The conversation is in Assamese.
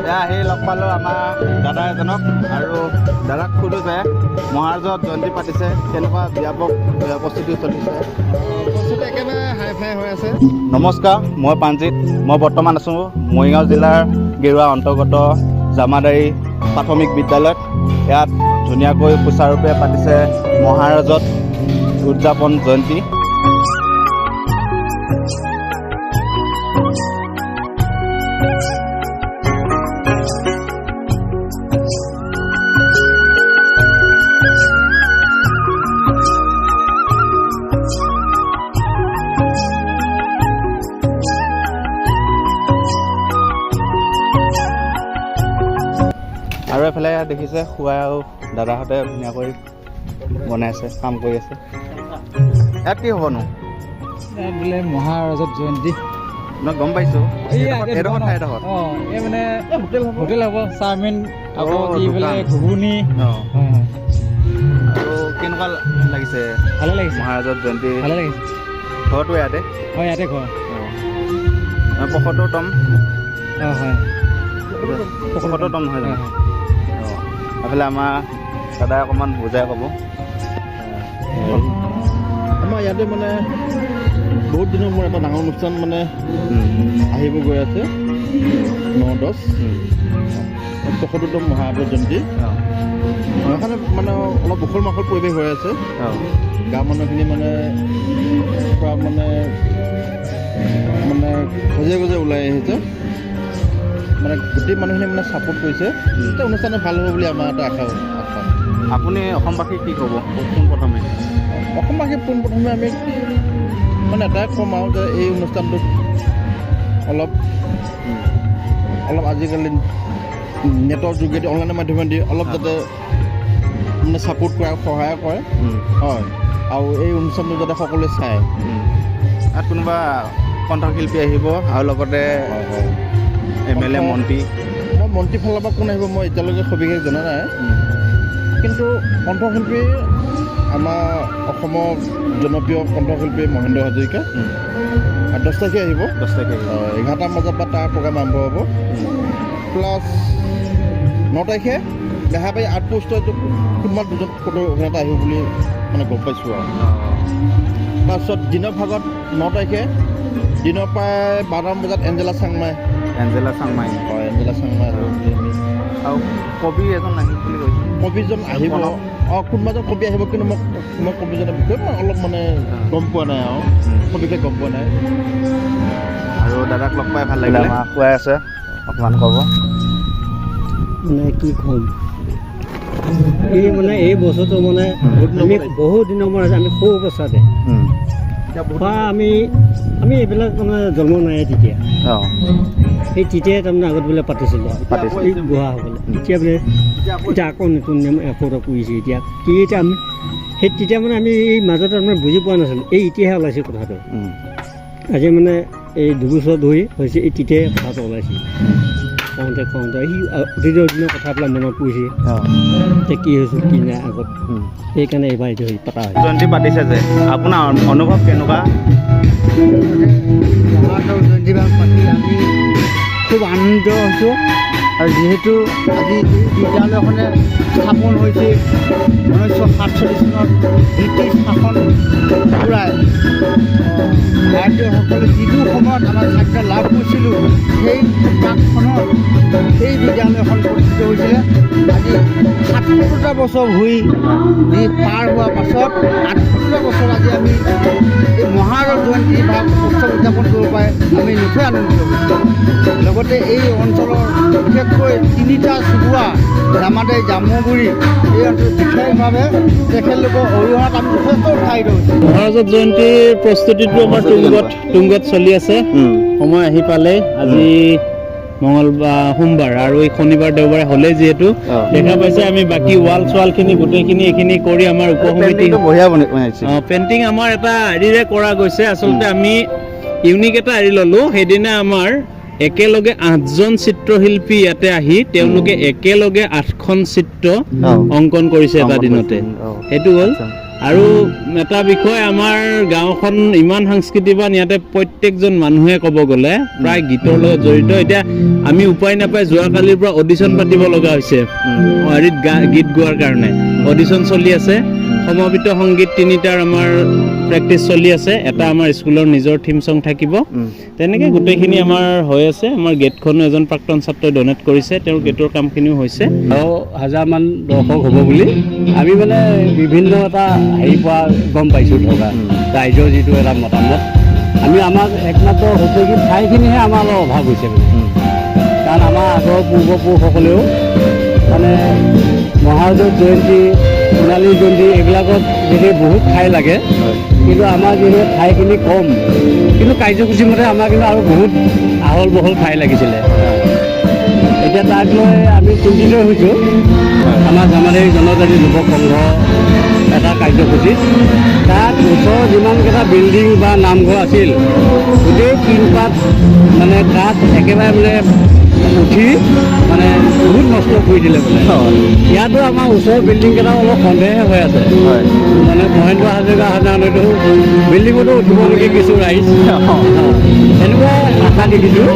এয়া আহি লগ পালোঁ আমাৰ দাদা এজনক আৰু দাদাক সোধোঁ যে মহাৰাজত জয়ন্তী পাতিছে, কেনেকুৱা ব্যাপক প্ৰস্তুতি চলিছে? প্ৰস্তুতি একেবাৰে হাই ফাই হৈ আছে। নমস্কাৰ, মই প্ৰাণজিত। মই বৰ্তমান আছোঁ মৰিগাঁও জিলাৰ গেৰুৱা অন্তৰ্গত জামাদাৰী প্ৰাথমিক বিদ্যালয়ত। ইয়াত ধুনীয়াকৈ সুচাৰুৰূপে পাতিছে মহাৰাজত উদযাপন জয়ন্তী। আৰু এইফালে দেখিছে খুৱাই আৰু দাদাহঁতে ধুনীয়াকৈ বনাইছে, কাম কৰি আছে। ইয়াত কি হ'বনো? ইয়াত বোলে মহাৰজত জয়ন্তী। মই গম পাইছোঁ, এইডোখৰ ঠাইডোখৰত। অঁ, এই মানে হোটেল হ'ব, হোটেল হ'ব, চাওমিন আকৌ কি বোলে দোকান। ঘুগুনি। অঁ। হয় হয়। আৰু কেনেকুৱা লাগিছে? ভালে লাগিছে। মহাৰাজত জয়ন্তী। ভালে লাগিছে। ঘৰটো ইয়াতে? হয়, ইয়াতে ঘৰ। অঁ, 75তম। অঁ, হয়। 75তম নহয় জানো? হয়। অঁ, এইফালে আমাৰ দাদাই অকণমান বুজাই ক'ব। আমাৰ ইয়াতে মানে বহুত দিনৰ মূৰত এটা ডাঙৰ অনুষ্ঠান মানে আহিব গৈ আছে, 9-10 75তম মহাৰাজৰ জয়ন্তী। সেইকাৰণে মানে অলপ উখল মাখল পৰিৱেশ হৈ আছে। গাঁৱৰ মানুহখিনি মানে পূৰা মানে মানে খজে গজে ওলাই আহিছে। মানে গোটেই মানুহখিনি মানে ছাপোৰ্ট কৰিছে। এতিয়া অনুষ্ঠানটো ভাল হ'ব বুলি আমাৰ এটা আশা আশা। আপুনি অসমবাসীক কি ক'ব পোনপ্ৰথমে? অসমবাসী পোনপ্ৰথমে আমি মানে এটাই ক'ম আৰু যে এই অনুষ্ঠানটোত অলপ অলপ আজিকালি নেটৰ যোগেদি, অনলাইনৰ মাধ্যমেদি অলপ যাতে মানে ছাপোৰ্ট কৰে, সহায় কৰে। হয়, আৰু এই অনুষ্ঠানটো যাতে সকলোৱে চায়। ইয়াত কোনোবা কণ্ঠশিল্পী আহিব আৰু লগতে হয় হয় এম এল এ, মন্ত্ৰী? মই মন্ত্ৰী ফালৰ পৰা কোন আহিব মই এতিয়ালৈকে সবিশেষ জনা নাই। কিন্তু কণ্ঠশিল্পী আমাৰ অসমৰ জনপ্ৰিয় কণ্ঠশিল্পী মহেন্দ্ৰ হাজৰিকা আৰু 10 তাৰিখে আহিব। 10 তাৰিখে আহিব। 11টা বজাৰ পৰা তাৰ প্ৰগ্ৰাম আৰম্ভ হ'ব। প্লাছ 9 তাৰিখে বেহাবাৰী আউটপোষ্টৰ কোনোবা দুজন ফটো অভিনেতা আহিব বুলি মানে গম পাইছোঁ আৰু। তাৰপিছত দিনৰ ভাগত 9 তাৰিখে দিনৰ প্ৰায় 12টামান বজাত এঞ্জেলা চাংমাই। এঞ্জেলা চাংমাই। হয়, এঞ্জেলা চাংমাই আহিব বুলি আমি। আৰু কবি এজন আহিব বুলি কৈছে। কবিজন আহিব। প্ৰণৱ। অঁ, কোনোবা এজন কবি আহিব, কিন্তু মই কবিজনৰ বিষয়ে মই অলপ মানে গম পোৱা নাই আৰু সবিশেষ গম পোৱা নাই। আৰু দাদাক লগ পাই ভাল লাগিলে। আমাৰ খুৱাই আছে, অকণমান ক'ব। মানে কি ক'ম, এই মানে এই বছৰটো মানে আমি বহুত দিনৰ মূৰত, আমি সৰু অৱস্থাতে বা আমি আমি এইবিলাক মানে জন্ম নাই তেতিয়া। সেই তেতিয়াই তাৰমানে আগত বোলে পাতিছিলে। পাতিছিলে। এই বুঢ়াসকলে এতিয়া বোলে এতিয়া আকৌ নতুন নিয়ম 100টা কৰিছে। এতিয়া কি, এতিয়া আমি সেই তেতিয়া মানে আমি এই মাজতে তাৰমানে বুজি পোৱা নাছিলোঁ। এই এতিয়াহে ওলাইছে কথাটো। আজি মানে এই 2 বছৰ ধৰি হৈছে, এই তেতিয়াই কথাটো ওলাইছে। কওঁতে কওঁতে সি অতীতৰ দিনৰ কথাবিলাক মনত পৰিছে যে কি হৈছিল, কি নাই আগত। সেইকাৰণে এইবাৰ এইটো হেৰি পতা হৈছে। জয়ন্তী পাতিছে যে আপোনাৰ অনুভৱ কেনেকুৱা? মহাৰাজৰ জয়ন্তী ভাগ পাতি আমি খুব আনন্দিত হৈছোঁ। আৰু যিহেতু আজি এই বিদ্যালয়খনে স্থাপন হৈছে 1947 চনত, ব্ৰিটিছ শাসন ঘূৰাই ভাৰতীয়সকলে যিটো সময়ত আমাৰ স্বাধীনতা লাভ কৰিছিলোঁ, সেই প্ৰাকখনত এই বিদ্যালয়খন প্ৰতিষ্ঠিত হৈছিলে। আজি 77টা বছৰ ভৰি দি পাৰ হোৱাৰ পাছত 78টা বছৰ আজি আমি এই মহাৰজ জয়ন্তী ভাগ উৎসৱ উদযাপন কৰিব পাৰে আমি নথৈ আনন্দিত হৈছোঁ। লগতে এই অঞ্চলৰ বিশেষকৈ তিনিটা চুবুৰা, জামাদাৰী, জামুগুৰি, এই অঞ্চলত বিশেষভাৱে তেখেতলোকৰ অৰিহণাত আমি যথেষ্ট উৎসাহিত হৈছোঁ। মহাৰাজত জয়ন্তীৰ প্ৰস্তুতিটো আমাৰ তুংগত তুংগত চলি আছে। সময় আহি পালেই। আজি মঙলবাৰ, সোমবাৰ আৰু এই শনিবাৰ, দেওবাৰে হ'লেই যিহেতু দেখা পাইছে, আমি বাকী ৱাল চোৱালখিনি গোটেইখিনি এইখিনি কৰি আমাৰ উপসমিতি পেইণ্টিংটো বঢ়িয়া বনাইছে। অঁ, পেইণ্টিং আমাৰ এটা হেৰিৰে কৰা গৈছে। আচলতে আমি ইউনিক এটা হেৰি ল'লোঁ। সেইদিনা আমাৰ একেলগে আঠজন চিত্ৰশিল্পী ইয়াতে আহি তেওঁলোকে একেলগে আঠখন চিত্ৰ অংকন কৰিছে এটা অংকন দিনতে। কৰিছে। সেইটো হ'ল। আৰু এটা বিষয়, আমাৰ গাঁওখন ইমান সাংস্কৃতিবান, ইয়াতে প্ৰত্যেকজন মানুহে ক'ব গ'লে প্ৰায় গীতৰ লগত জড়িত। এতিয়া আমি উপায় নাপাই যোৱাকালিৰ পৰা অডিশ্যন পাতিব লগা হৈছে। হেৰিত গীত গোৱাৰ কাৰণে অডিশ্যন চলি আছে। সমবেত সংগীত তিনিটাৰ আমাৰ প্ৰেক্টিচ চলি আছে। এটা আমাৰ স্কুলৰ নিজৰ থিম চং থাকিব। তেনেকৈ গোটেইখিনি আমাৰ হৈ আছে। আমাৰ গেটখনো এজন প্ৰাক্তন ছাত্ৰই ডনেট কৰিছে, তেওঁৰ গেটৰ কামখিনিও হৈছে। 10,000মান দৰ্শক হ'ব বুলি আমি মানে বিভিন্ন এটা হেৰি পোৱা গম পাইছোঁ। থকা ৰাইজৰ যিটো এটা মতামত, আমি আমাক একমাত্ৰ হৈছে কি ঠাইখিনিহে আমাৰ অলপ অভাৱ হৈছে মানে। কাৰণ আমাৰ আগৰ পূৰ্বপুৰুষসকলেও মানে মহাৰজত জয়ন্তী, সোণালী জয়ন্তী এইবিলাকত যেতিয়া বহুত ঠাই লাগে, কিন্তু আমাৰ যিহেতু ঠাইখিনি কম, কিন্তু কাৰ্যসূচী মতে আমাৰ কিন্তু আৰু বহুত আহল বহল ঠাই লাগিছিলে। এতিয়া তাক লৈ আমি চিন্তিত হৈছোঁ। আমাৰ জামাদাৰী জনজাতি যুৱক সংঘ এটা কাৰ্যসূচীত তাত ওচৰৰ যিমানকেইটা বিল্ডিং বা নামঘৰ আছিল, গোটেই টিনপাত মানে তাত একেবাৰে মানে উঠি মানে বহুত নষ্ট কৰি দিলে বোলে। ইয়াতো আমাৰ ওচৰৰ বিল্ডিংকেইটাও অলপ সন্দেহে হৈ আছে। মানে মহেন্দ্ৰ হাজৰিকা সাধাৰণতে বিল্ডিঙতো উঠিব নেকি কিছু ৰাইজ, এনেকুৱা আশা দেখিছোঁ।